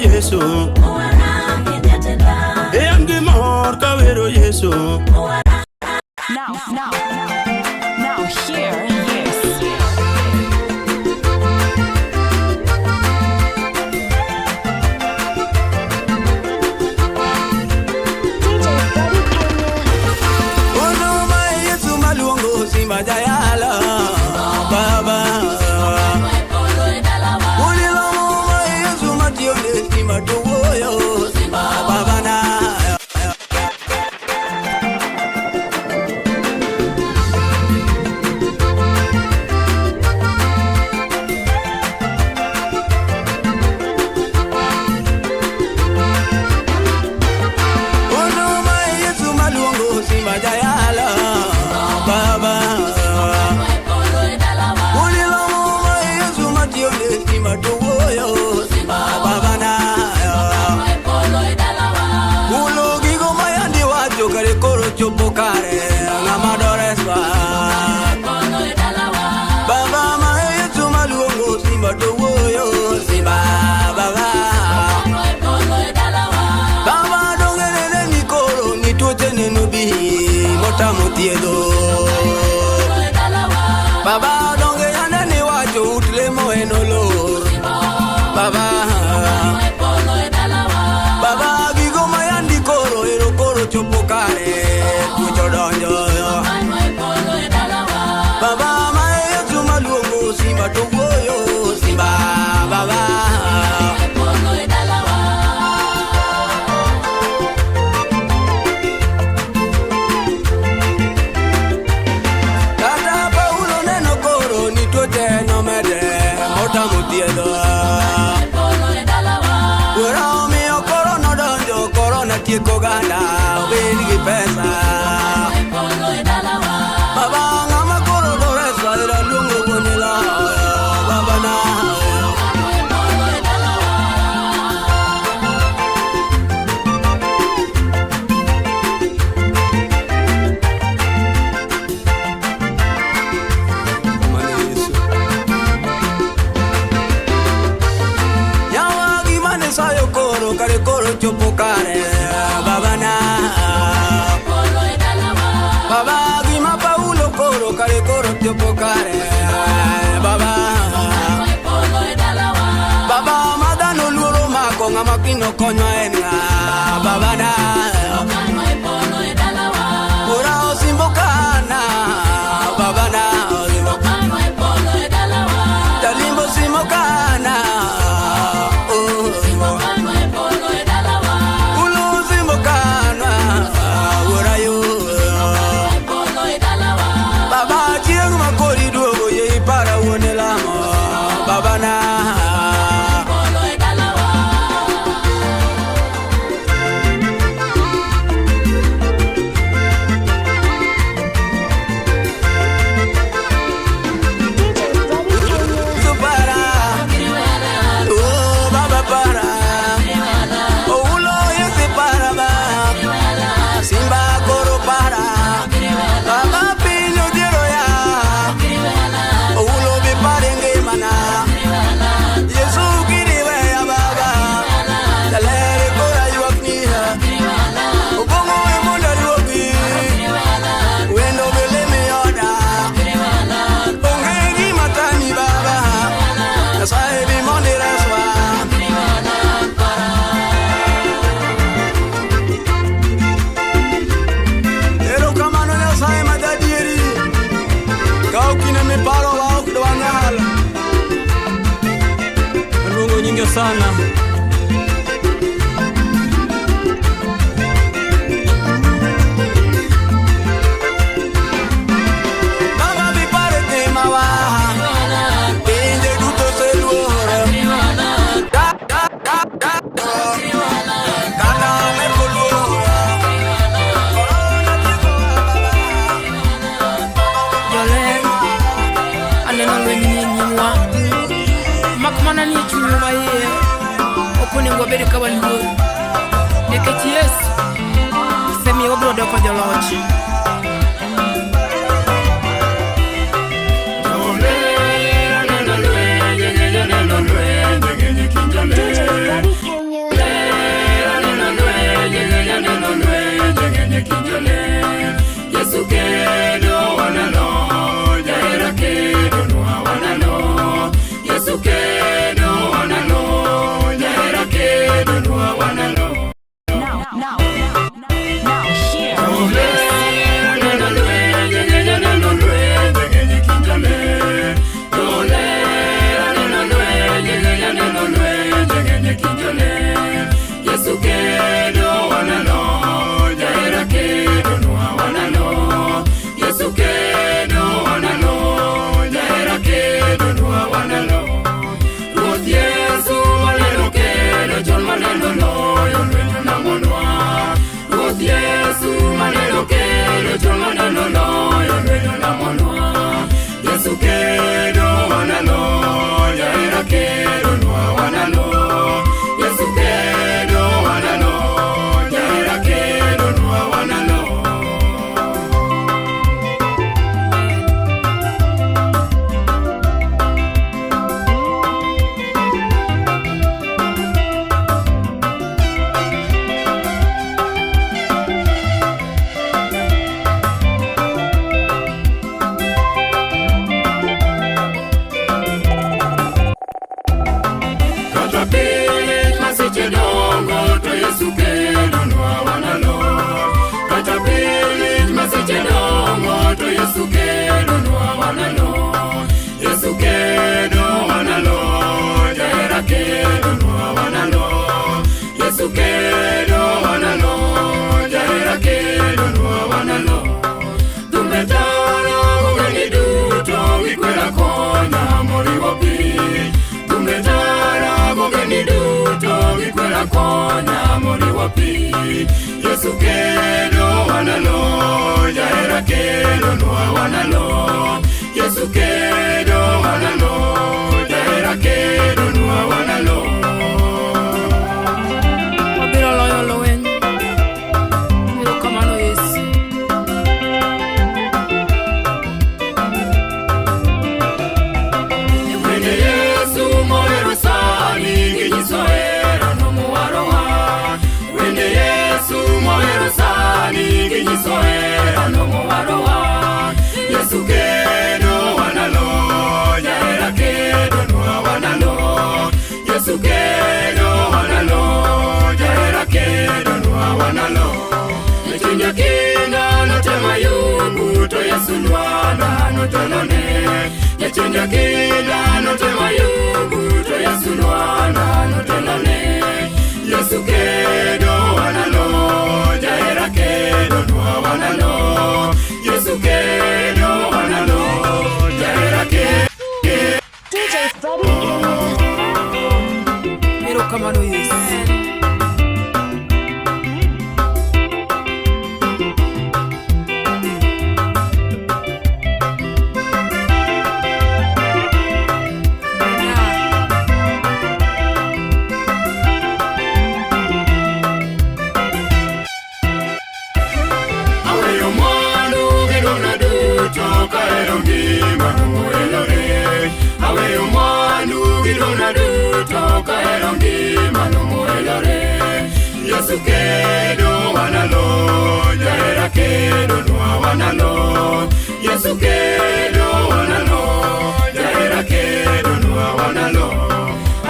Yesu. E an gi mor kawero Yesu. Now, now, now, hear this. DJ Buddy Kenya. Ono ma Yesu maluongo simba jayalo baba. Ulilomo ma Yesu matiyo ne simba to wuoyo baba na. Ono ma Yesu maluongo simba jayalo baba. Ulilomo ma Yesu matiyo ne simba to wuoyo baba na. Ulo gigo ma yandi wacho kare koro chopo kare ng'ama doreswa. Baba ma Yesu maluongo simba to wuoyo simba baba. Baba donge nene ni koro ni tuoche neno bi motamo thiedho. Baba donge yande ni wacho ut lemo en olor. Baba. Baba gigo ma yandi koro ero koro chopo kare tuoche odonjo. Baba ma Yesu maluongo simba to wuoyo simba baba. Kata Paulo neno koro ni tuoche nomede motamo thiedho. Wuora omiyo koro nodonjo korona tieko oganda obed gi pesa. Baba ng'ama koro doreswa ero luongo wuon loyo baba na. Mane Yesu. Yawa gima ne sayo koro kare koro chopo kare baba na. Baba gima Paulo koro kare koro chopo kare baba. Baba madhano luoro mako ng'ama kino konyo en ng'a baba na. Ora osimbo kana baba na. Talimbo simo kana. Oh. Ulu simbo kana. Ora yo. Baba chieng' ma kori duogo yie ipara wuon e lamo baba na. DJ Buddy Kenya. So para. Oh baba para. Oh ulo yesi para ba. Simba koro para. Baba piny odhiero ya. Oulo bi pare ngimana. Yesu kiriweya baba. Jaler kora ywakni. Obong'o we mondo aluoki. Wendo bende miyoda. Onge gima tami baba. Nyasaye bi mondo ireswa. Erokamano Nyasaye ma jadieri. Kaw kinde miparowa ok dwanyal. Aluongo nyinge sana. Baba bi pare ngimawa. Pinje duto oseluoro. Da, da, da, da, da. Kata Amerka oluoro. Korona tiekowa baba. Joler, aneno lweny nie nyimwa. Mak mana ni e chunywa maiye, ok onego wabed ka waluor. Nikech Yesu osemiyo wabiro doko joloch. DJ Buddy Kenya. Ikwera konya moriwo pi. Yesu kedo wanalo, jahera kedo nwa wanalo. Yesu kedo wanalo, jahera kedo nwa wanalo. Wabiro loyo lweny. Erokamano Yesu. Wende Yesu mohero sani ginyiso hera nomowarowa. Wende Yesu mohero sani ginyiso hera nomowarowa. Yesu kedo wanalo, jahera kedo nwa wanalo. Yesu kedo wanalo, jahera kedo nwa wanalo. Chunya kinda notemo Ayubu to Yesu lwanda notelone. Jachunya kinda notemo Ayubu to Yesu lwanda notelone. Yesu kedo wanalo, jahera kedo nwa wanalo. Yesu kedo wanalo, jahera kedo. DJ Freddy Kenya. Erokamano Yesu. Aweyo mwandu gi dongna duto kahero ngima nomoelore. Aweyo mwandu gi dongna duto kahero ngima nomoelore. Yesu kedo wanalo, jahera kedo nwa wanalo. Yesu kedo wanalo, jahera kedo nwa wanalo.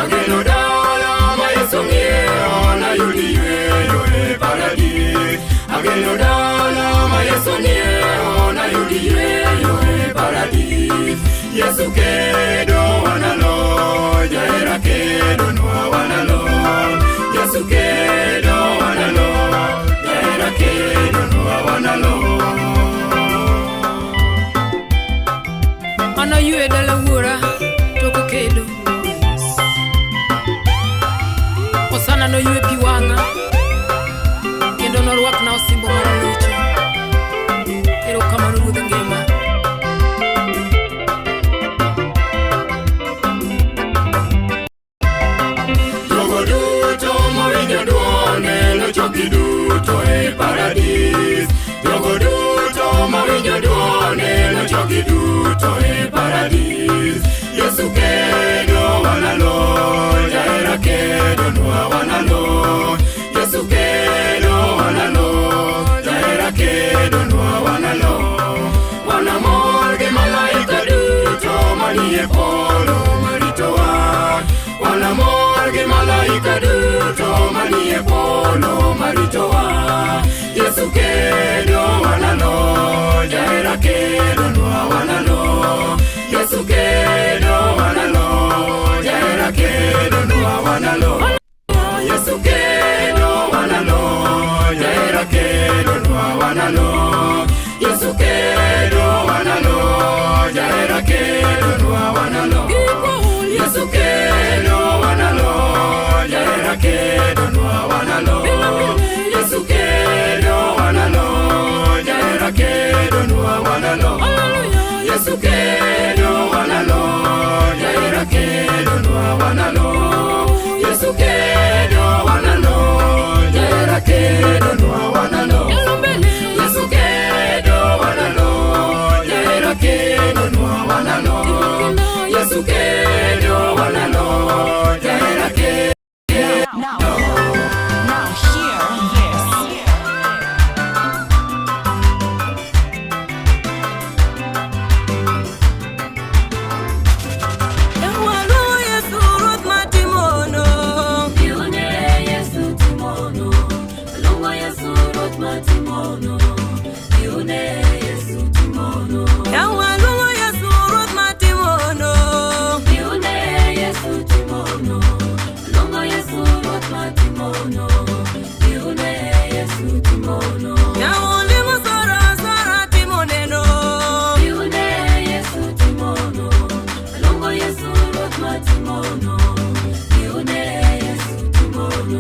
Ageno dala ma Yesu ng'iewo nayudi yweyo e paradis. Ageno dala ma Yesu ng'iewo nayudi yweyo e paradis. Yesu kedo wanalo, jahera kedo nwa wanalo. Yesu kedo wanalo, jahera kedo nwa wanalo. Anaywe dala wuora tok kedo. Osana noywe pi wang'a kendo norwakna osimbo mar locho. Erokamano Ruodh ngima. Jogo duto mowinjo dwonde nochoki duto e paradis. Jogo duto mowinjo dwonde nochoki duto e paradis. Yesu kedo wanalo, jahera kedo nwa wanalo. Yesu kedo wanalo, jahera kedo nwa wanalo. Wanamor gi malaika duto manie polo maritowa. Wanamor gi malaika duto manie polo maritowa. Yesu kedo wanalo, jahera kedo nwa wanalo. Yesu kedo wanalo, jahera kedo nwa wanalo. Yesu kedo wanalo, jahera kedo nwa wanalo. Yesu kedo wanalo, jahera kedo nwa wanalo. Yesu kedo wanalo, jahera kedo nwa wanalo. Yesu kedo wanalo, jahera kedo nwa wanalo. Yesu kedo wanalo, jahera kedo nwa wanalo. Yesu kedo wanalo, jahera kedo nwa wanalo. Yesu kedo wanalo, jahera kedo nwa wanalo. Yesu kedo wanalo, jahera kedo. Now, now hear this. Waluwo Yesu Ruoth matimono. Yesu timono, luongo Yesu Ruoth matimono, Iune Yesu timono. Waluwo Yesu Ruoth matimono. Iune Yesu timono, luongo Yesu Ruoth matimono, Iune Yesu timono. Olimo sora sora timo neno. Iune Yesu timono, luongo Yesu Ruoth matimono, Iune Yesu timono.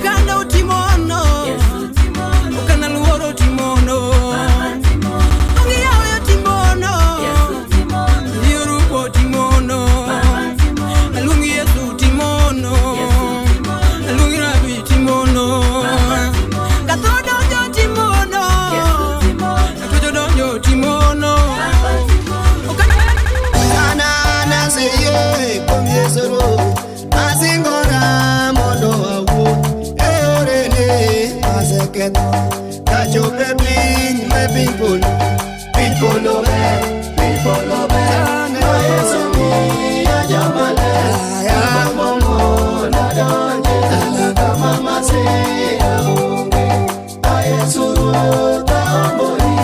Okanda otimono. Okana luoro otimono. Ongiyawe otimono. Yorubo otimono. Aluongi Yesu timono. Aluongi Rabi timono. Katho donjo timono. Katojo donjo timono. Anaseyie kuom Yesu Ruoth, asingora mondo awuoth e yorene aseketho kachopo e piny me piny polo ber, piny polo ber, ma Yesu miya jamaler, agombo mondo adonje kama masira onge. A Yesu Ruoth ahomboni,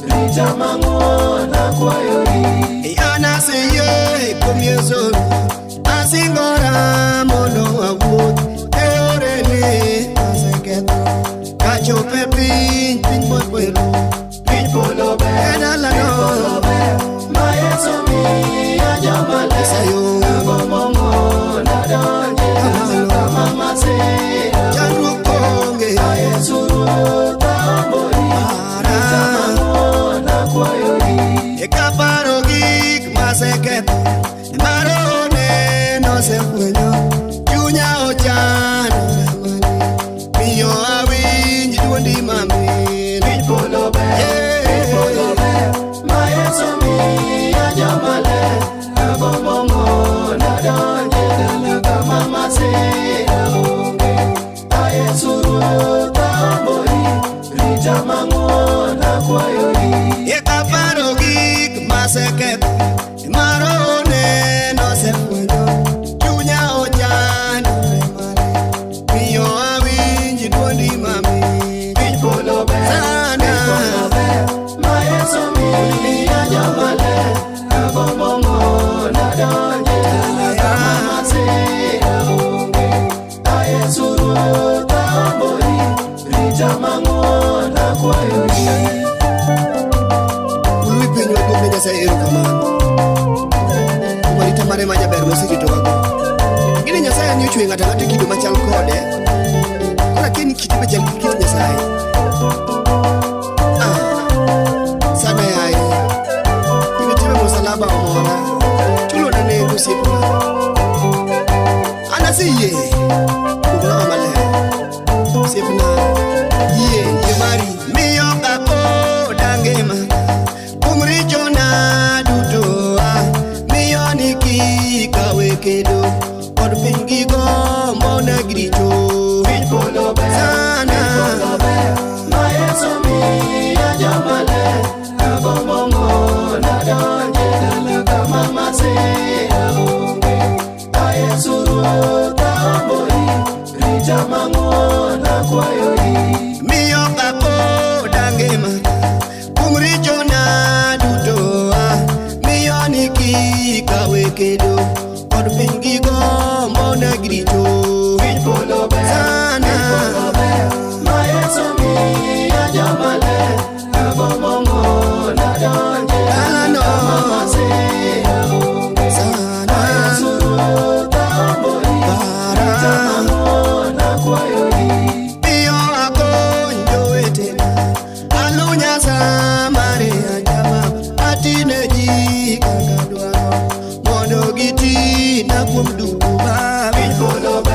rita mang'won akwayoni. Anaseyie kuom Yesu Ruoth, asingora mondo awuoth e yorene aseketho kachopo e piny piny mopolo piny polo ber, piny polo ber, ma Yesu miya jamaler, agombo mondo adonje kama masira chandruok onge. A Yesu Ruoth ahomboni, rita mang'won akwayoni. Kaparo gik maseketho marone nosefwenyo chunya ochandore miyo awinj duondi mamin. Piny polo ber, piny polo ber, ma Yesu miya jamaler, agombo mondo adonje kama masira onge. A Yesu Ruoth ahomboni, rita mang'won akwayoni. Kaparo gik maseketho marone nosefwenyo chunya ochandore mare miyo awinj duondi mamin. Piny polo ber, piny polo ber, ma Yesu miya jamaler, agombo mondo adonje kama masira onge. A Yesu Ruoth ahomboni, rita mang'won akwayoni. Uluwi piny waduong' ne Nyasaye erokamano kuom arita mare ma jaber moseritowago. Gini Nyasaye ni ochweyo ng'ato ang'ata e kido machal kode. Koro akia ni kite be chal gi kit Nyasaye. Ah, sana yaye. Gima itimo e msalaba omora. Chulo na nengo osiepna. An aseyie kuom Roho Maler. Osiepna, yie, yie mari miyo apoda ngima kuom richona duto ah, miyo ni kik awe kedo kod piny gi gombo na gi richo. Piny polo ber, sana, piny polo ber, ma Yesu miya jamaler, agombo mondo adonje kama masira onge. A Yesu Ruoth ahomboni, rita mang'won akwayoni. Miyo apoda ngima kuom richona duto ah, miyo ni kik awe kedo kod piny gi gombo na gi richo. Piny polo ber, sana, piny polo ber, ma Yesu miya jamaler, agombo mondo adonje kama masira onge. Sana, A Yesu Ruoth ahomboni, rita mang'won akwayoni. Miyo akony jowetena alu Nyasaye jababa atine ji kaka dwaro mondo gitina kuom duto baba. Piny polo ber,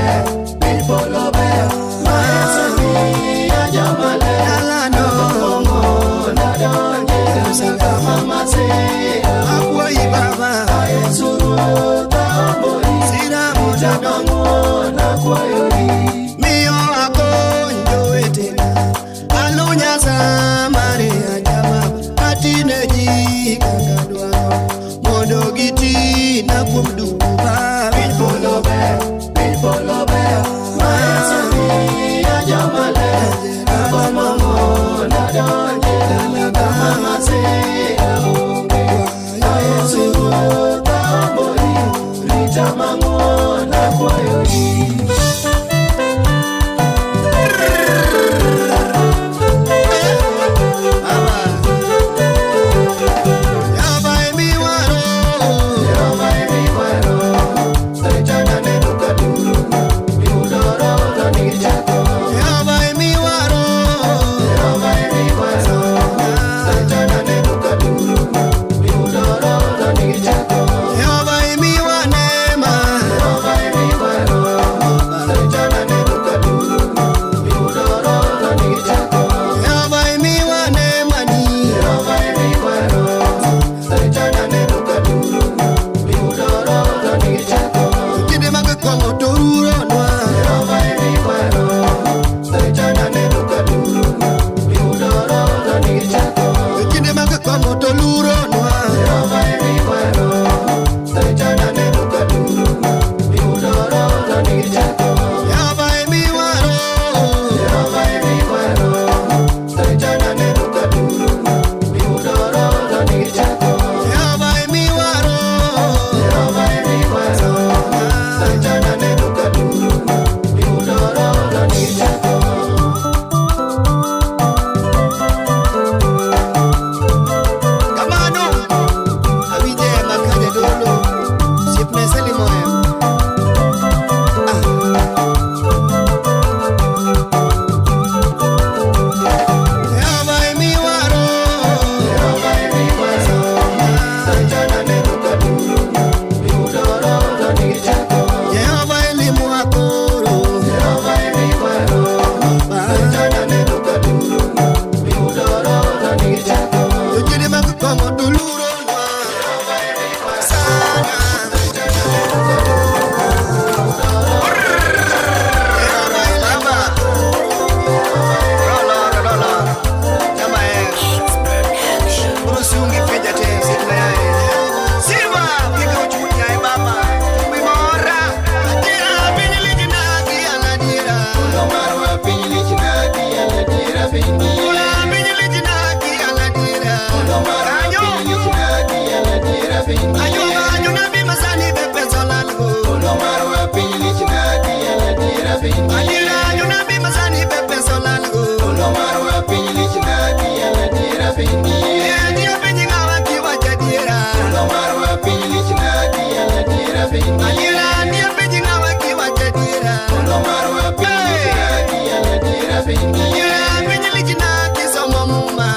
Ajuoga jonabi masani be pesa olalgo. Adiera jonabi masani be pesa olalgo. Eh, adiera piny ng'awa kiwacho adiera. Adiera adiera piny ng'awa kiwacho adiera. Adiera piny lichna kisomo muma.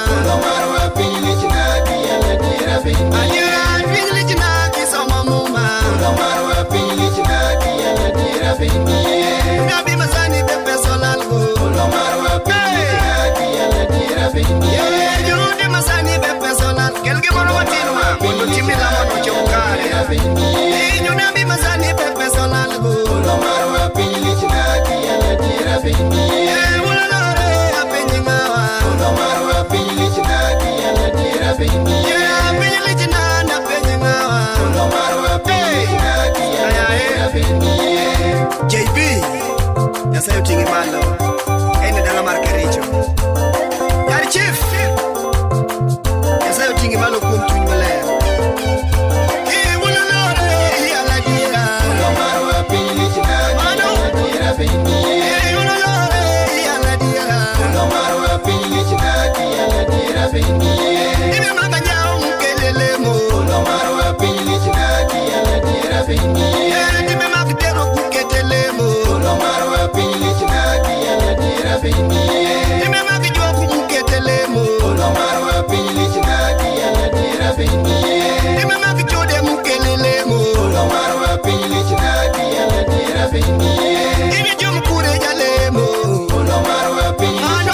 Adiera piny lichna kisomo muma. Jonabi masani be pesa olalgo. Eh, joode masani be pesa olal. Kel gimoro matin ma mondo timni lamono ochop kare. Eh, jonabi masani be pesa olalgo. Eh, ulolore apiny ng'awa. Eh, piny lichna napiny ng'awa. Aya, eh. JB Nyasaye oting'i malo en e dala mar Kericho. Yar chief Nyasaye oting'i malo kuom chuny maler. Iwulolore iyalo adiera. Mano. Iwulolore iyalo adiera. Ibe maga nyao mkelele mo. Eh, timbe mag tero kukete lemo. Timbe mag juok mukete lemo. Timbe mag chode mukele lemo. Ini jomkure jalemo. Mano.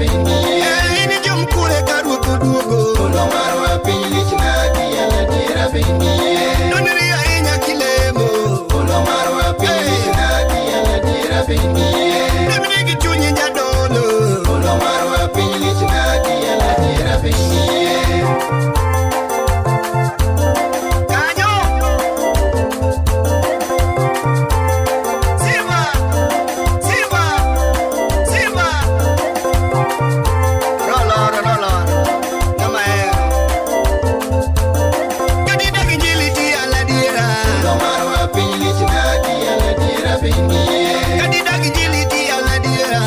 Eh, ini jomkure ka ruoth oduogo. Nonri ahinya kilemo. Lemni gi chunyi jadolo. Kanyo. Simba. Simba. Simba. Roloro, roloro. Ng'ama hero. Kadidag injili tiyalo adiera. Kadidag injili tiyalo adiera.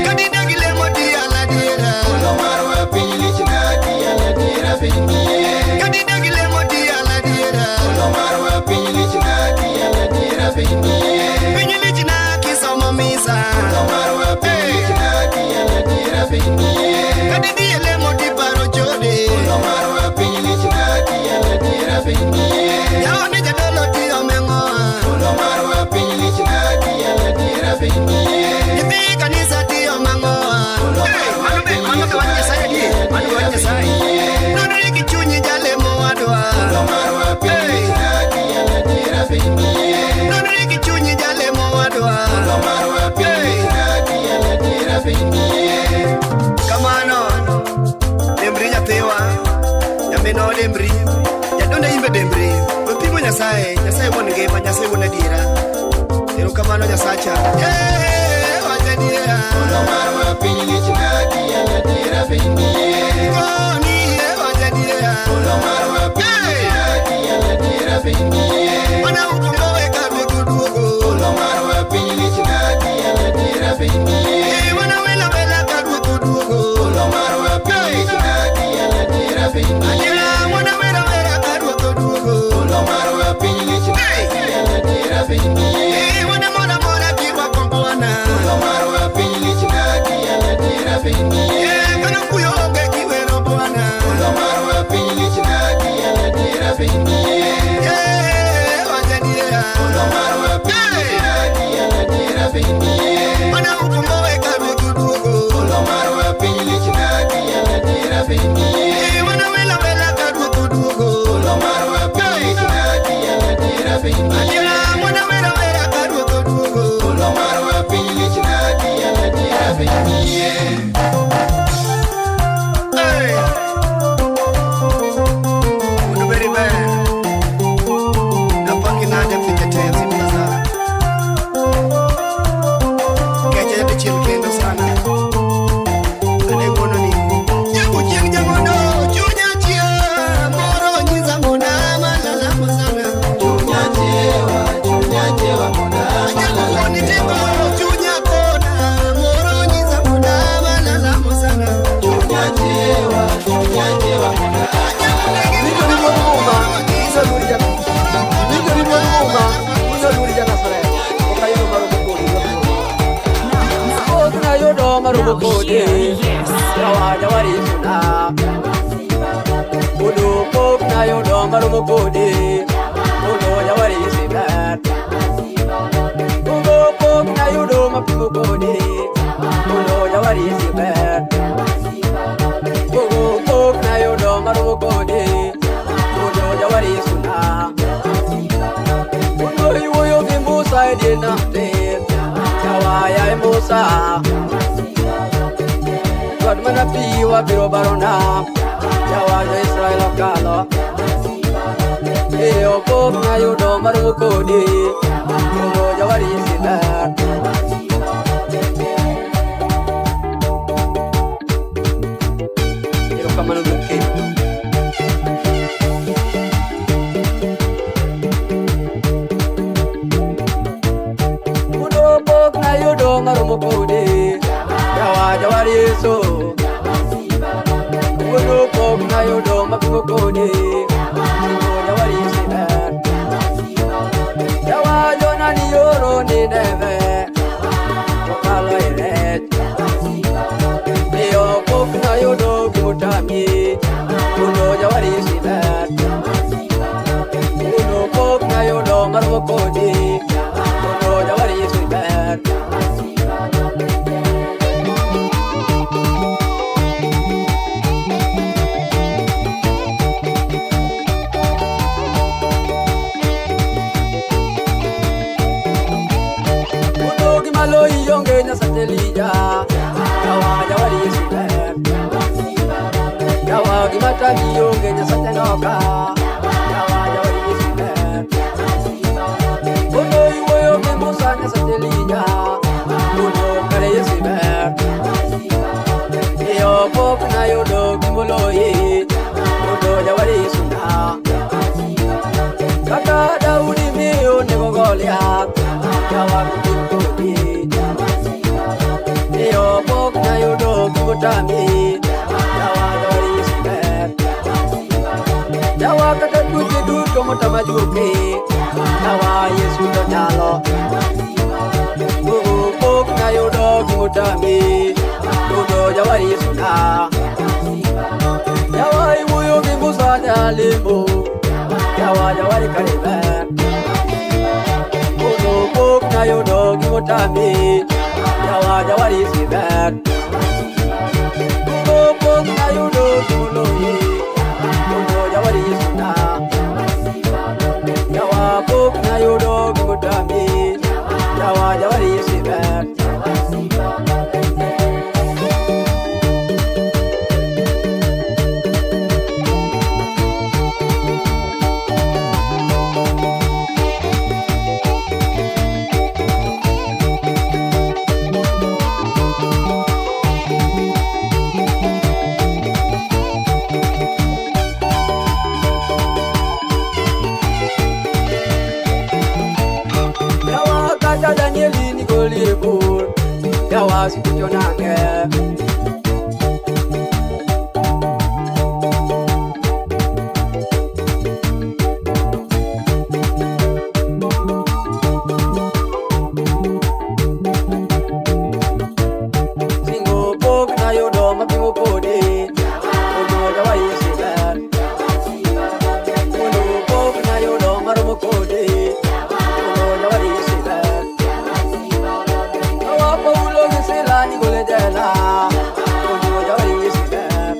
Kadidag lemo tiyalo adiera. Kadidag lemo tiyalo adiera. Piny lichna kisomo misa. Kadidhi e lemo tiparo chode. Jaone jadolo tiome ng'oa. Nyithi kanisa tioma ng'oa. Hey, mano be wach Nyasaye adier. Mano be wach Nyasaye. Nonri gi chunyi jalemo wadwa. Hey. Nonri gi chunyi jalemo wadwa. Hey. Kamano, dembri nyathiwa, nyaminwa dembri, jadonda imbe dembri, wepimo Nyasaye, Nyasaye wuon ngima, Nyasaye wuon adiera. Erokamano Nyasacha. Eh, wach adiera. Koni, eh, wach adiera. Hey. Mana ukomboe ka ruoth oduogo. Eh, wana wela wela ka ruoth oduogo. Hey. Adiera, wana wera wera ka ruoth oduogo. Hey. Eh, wana mora mora kirwako Bwana. Eh, kano kuyo onge kiwero Bwana. Eh, wach adiera. Hey. Mana ukomboe ka ruoth oduogo. Eh, wana wela wela ka ruoth oduogo. Hey. Adiera, wana wera wera ka ruoth oduogo. Hey. Mondo bed ber. Napaki nade pinje te osiepna sana. Kecha dichiel kendo sana. Ane ng'wononi. Yago kode. hear this. Yawa jawar Yesu na. Udo pok nayudo maromo kode. Udo jawar Yesu ber. Ugo pok nayudo mapimo kode. Udo jawar Yesu ber. Ugo pok nayudo maromo kode. Udo jawar Yesu na. Udo iwuoyo gi Musa e dier nam tir. Yawa yaye Musa. God mana pi wabiro baro nam. Yawa jo-Israel okalo. Iyo pok nayudo maromo kodi. Udo jawar Yesu ber. Erokamano Duke. Udo pok nayudo maromo kodi. Yawa jawar Yesu. Udo pok nayudo mapimo kodi. Udo jawar Yesu ber. Yawa jona ni yoro Nineve. Okalo e rech. Iyo pok nayudo gimotami. Udo jawar Yesu ber. Udo pok nayudo maromo kodi. Udo jawar Yesu ber. Udo gimalo ionge Nyasach Elija. Yawa jawar Yesu ber. Yawa gimatami onge Nyasach Enoka. Yawa jawar Yesu ber. Udo iwuoyo gi Musa Nyasach Elija. Udo kare Yesu ber. Iyo pok nayudo gimoloyi. Udo jawar Yesu na. Kaka Daudi miyo nego Goliath. Yawa gipim kodi. Iyo pok nayudo gimotami. Yawa jawar Yesu ber. Yawa kata tuoche duto motama juoke. Yawa Yesu to nyalo. Ugo pok nayudo gimotami. Udo jawar Yesu na. Yawa iwuoyo gi Musa nyalemo. Yawa jawar kare ber. Udo pok nayudo gimotami. Yawa jawar Yesu ber. Ugo pok nayudo gimoloyi. Udo jawar Yesu na. Yawa pok nayudo gimotami. Yawa jawar Yesu ber. Yawa kata Danieli ni golie bur. Yawa sikucho nange. Singo pok nayudo mapimo kode. Udo jawar Yesu ber. Udo pok nayudo maromo kode. Udo jawar Yesu ber. Yawa Paulo gi Sila ni gole jela. Udo jawar Yesu ber.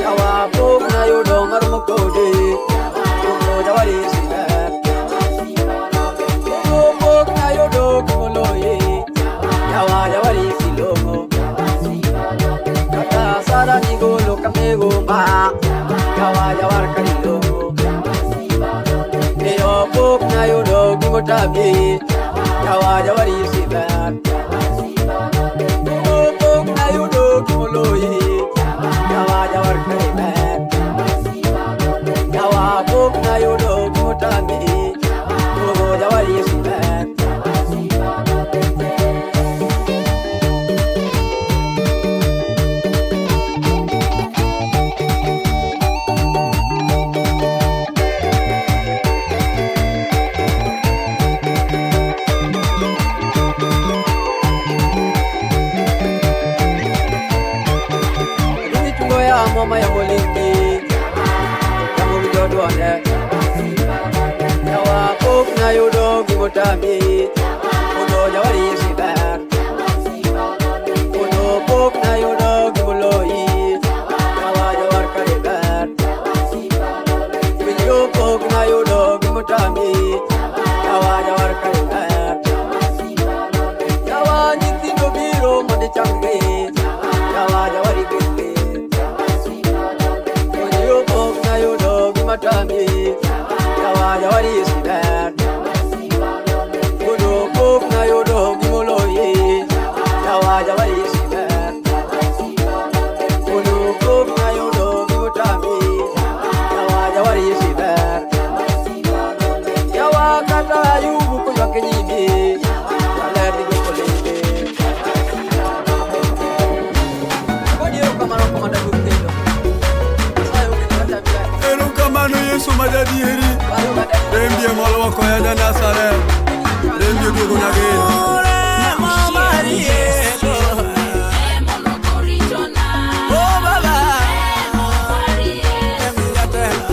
Yawa pok nayudo maromo kode. Udo jawar Yesu ber. Udo pok nayudo gimoloyi. Yawa jawar Yesu long'o. Kata Sara ni golo kamegomba. Yawa jawar kari long'o. Iyo pok nayudo gimotami. Yawa jawar Yesu ber. Ugo pok nayudo gimoloyi. Yawa jawar kari ber. Yawa pok nayudo gimotami. Ugo jawar Yesu ber. yamo ma yamo lingi Yamo winjo duonde Yawa pok nayudo gimotami Mondo jawar Yesu ber Mondo pok nayudo gimoloyi Yawa jawar kare ber Winjo pok nayudo gimotami Yawa jawar kare ber Yawa nyithindo biro mondo ichanggi Yawa jawar igwedhi Winjo pok nayudo gimatami Yawa jawar Yesu ber Mondo pok nayudo gimoloyi Yawa jawar Yesu ber Mondo pok nayudo gimotami Yawa jawar Yesu ber Yawa kata Ayubu koywak e nyimi Jaler ni dwoko lembe Agoni erokamano komanda ruoth kendo Nyasaye oketo kata miya Erokamano Yesu ma jadieri. Rembi ema olwoko ya ja-Nazareth. Rembi oduogona geno. Now hear this.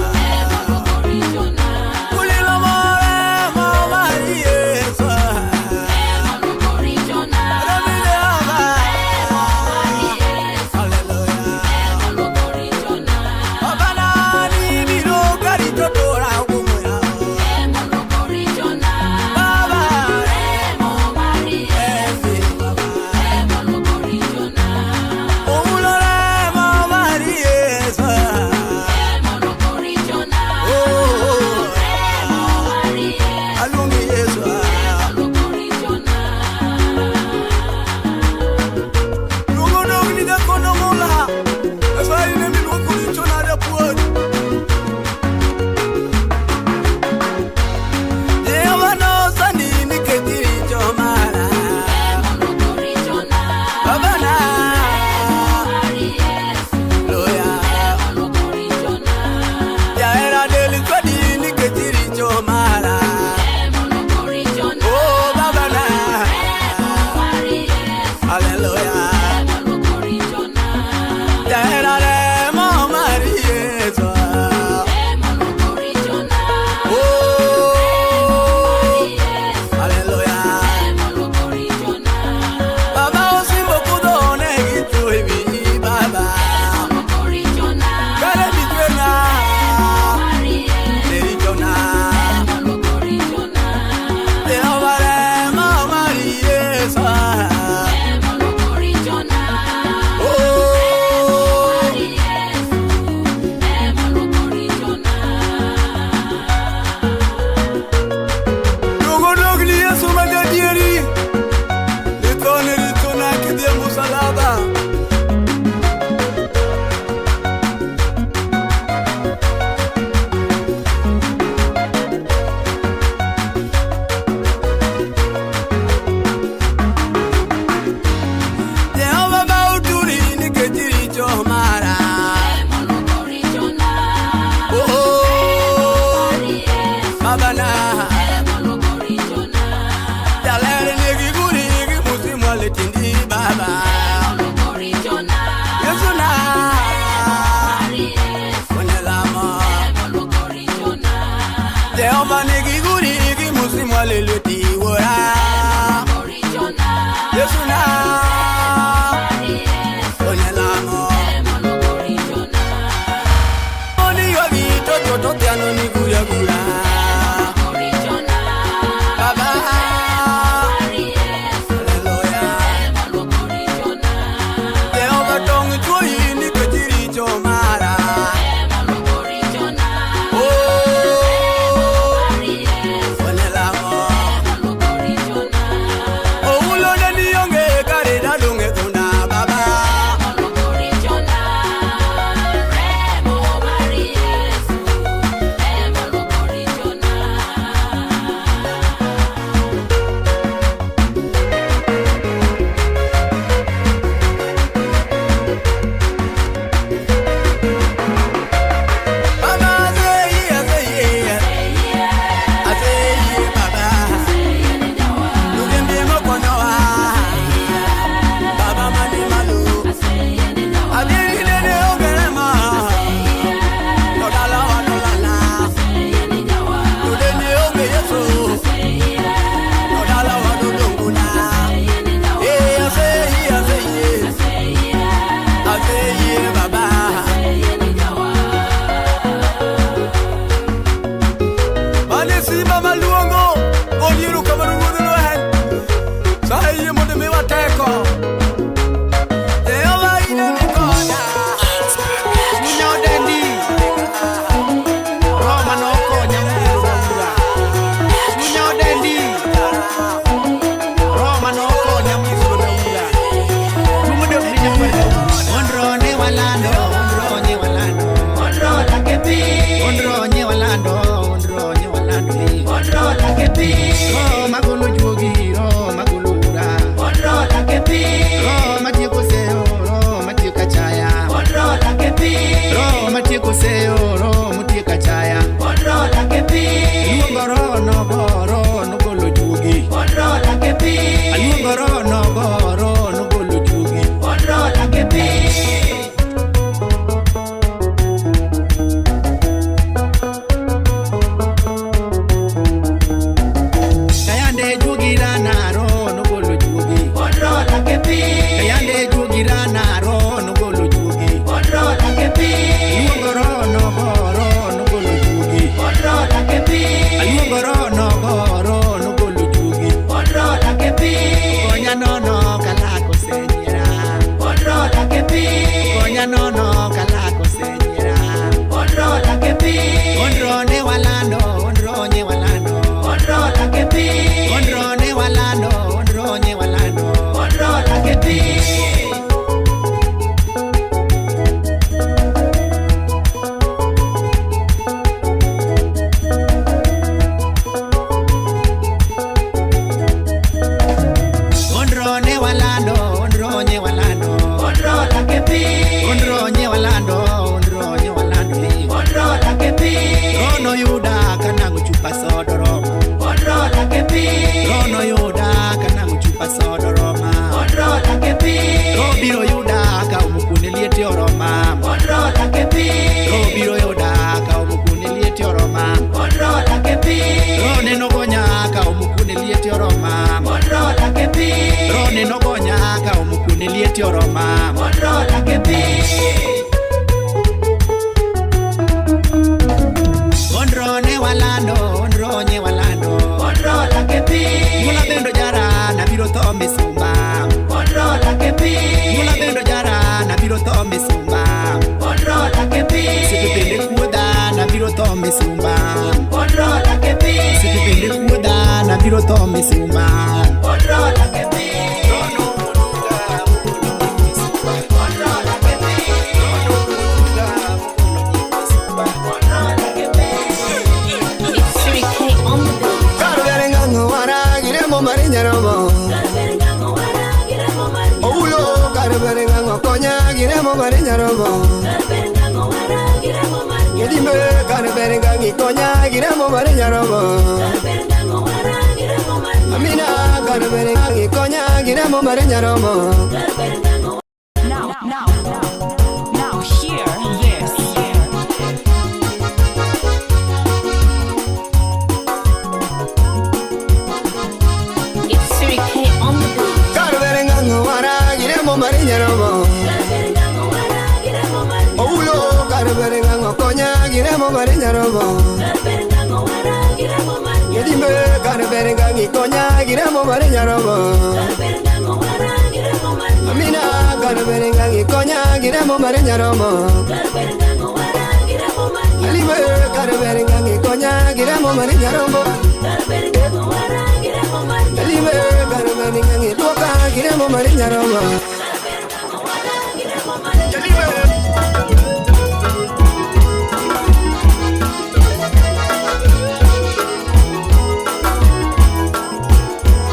Duogo dogni Yesu ma jadieri. Nithone richona kidhi e musalaba. Jehova ba uturi nikech richo mara. Oh, Baba na. Jaler nigi guri gi musimwale tindi baba. Yesu na. Onyelamo. Jehova nigi guri gi musimwale lweti wuora. Yesu na. Onyelamo. Oni yogi toto to tiano ni gura gura. Baba. Hallelujah. Jehova tong chuoyi nikech richo mara. Oh, onyelamo. Kiti oroma. Onro ne walando, onro nye walando. Mula bendo jara na biro tho misumba. Mula bendo jara na biro tho misumba. Osiepe bende kuodha na biro tho misumba. Osiepe bende kuodha na biro tho misumba. It's 3K on the beat. Kar ber ng'ang'o wara giremo mar nyaromo. Oulo kar ber ng'ang'o konya giremo mar nyaromo. Ngedimbe kar ber ng'angi konya giremo mar nyaromo. Amina kar ber ng'angi konya giremo mar nyaromo. Now, now, now, hear this. It's 3K on the beat. Kar ber ng'ang'o wara giremo mar nyaromo. Oulo kar ber ng'ang'o konya giremo mar nyaromo. Ngedimbe kar ber ng'angi konya giremo mar nyaromo. Amina kar ber ng'angi konya giremo mar nyaromo. Alime kar ber ng'angi konya giremo mar nyaromo. Alime kar ber ng'angi luoka giremo mar nyaromo. Alime.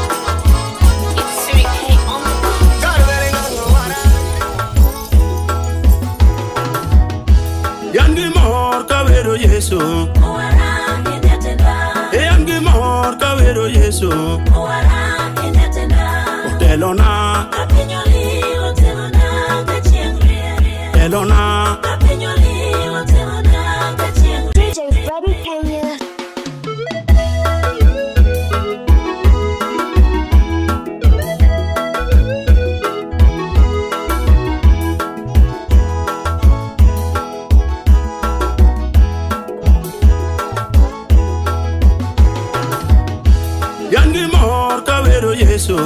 It's 3K on the beat. Kar ber ng'ang'o wara. Yan gi mor kawero Yesu. Yan gi mor kawero Yesu. Otelona, telona. DJ Freddy Kenya. Yan gi mor kawero Yesu.